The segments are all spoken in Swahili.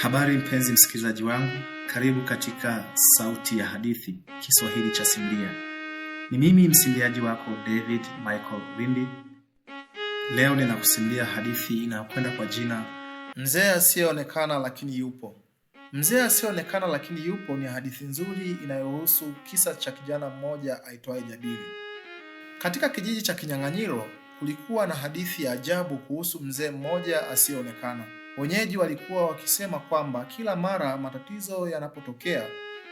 Habari mpenzi msikilizaji wangu, karibu katika Sauti ya Hadithi Kiswahili cha Simulia. Ni mimi msimuliaji wako David Michael Wimbi. Leo ninakusimulia hadithi inayokwenda kwa jina Mzee asiyeonekana lakini yupo. Mzee asiyeonekana lakini yupo ni hadithi nzuri inayohusu kisa cha kijana mmoja aitwaye Jabiri. Katika kijiji cha Kinyang'anyiro kulikuwa na hadithi ya ajabu kuhusu mzee mmoja asiyeonekana. Wenyeji walikuwa wakisema kwamba kila mara matatizo yanapotokea,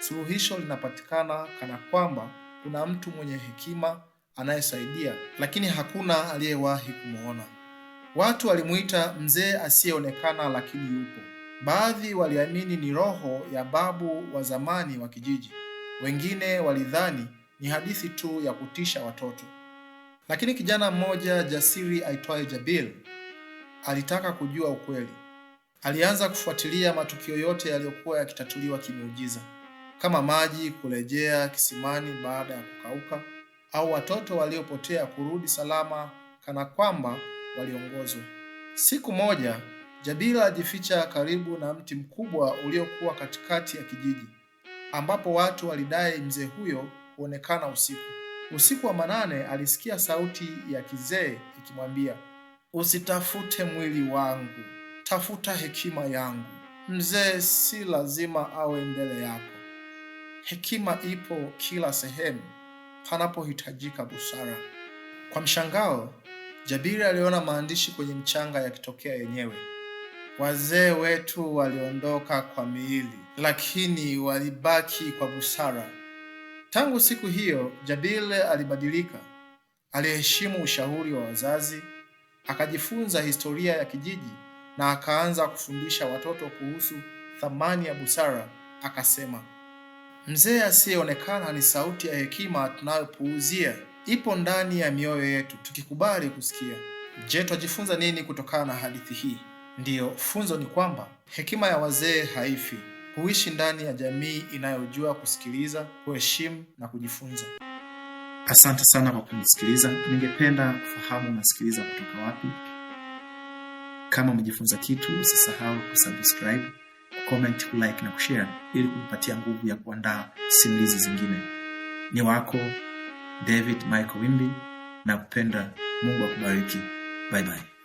suluhisho linapatikana kana kwamba kuna mtu mwenye hekima anayesaidia, lakini hakuna aliyewahi kumwona. Watu walimuita mzee asiyeonekana lakini yupo. Baadhi waliamini ni roho ya babu wa zamani wa kijiji, wengine walidhani ni hadithi tu ya kutisha watoto. Lakini kijana mmoja jasiri aitwaye Jabil alitaka kujua ukweli. Alianza kufuatilia matukio yote yaliyokuwa yakitatuliwa kimiujiza, kama maji kurejea kisimani baada ya kukauka au watoto waliopotea kurudi salama kana kwamba waliongozwa. Siku moja, Jabila alijificha karibu na mti mkubwa uliokuwa katikati ya kijiji, ambapo watu walidai mzee huyo huonekana usiku. Usiku wa manane, alisikia sauti ya kizee ikimwambia, usitafute mwili wangu, tafuta hekima yangu. Mzee si lazima awe mbele yako. Hekima ipo kila sehemu panapohitajika busara. Kwa mshangao, Jabiri aliona maandishi kwenye mchanga yakitokea yenyewe. Wazee wetu waliondoka kwa miili, lakini walibaki kwa busara. Tangu siku hiyo, Jabiri alibadilika. Aliheshimu ushauri wa wazazi, akajifunza historia ya kijiji na akaanza kufundisha watoto kuhusu thamani ya busara. Akasema, mzee asiyeonekana ni sauti ya hekima tunayopuuzia, ipo ndani ya mioyo yetu tukikubali kusikia. Je, twajifunza nini kutokana na hadithi hii? Ndiyo, funzo ni kwamba hekima ya wazee haifi, huishi ndani ya jamii inayojua kusikiliza, kuheshimu na kujifunza. Asante sana kwa kunisikiliza. Ningependa kufahamu unasikiliza kutoka wapi. Kama umejifunza kitu, usisahau kusubscribe, kucomment, kulike na kushare ili kunipatia nguvu ya kuandaa simulizi zingine. Ni wako David Michael Wimbi na kupenda. Mungu akubariki. Bye bye.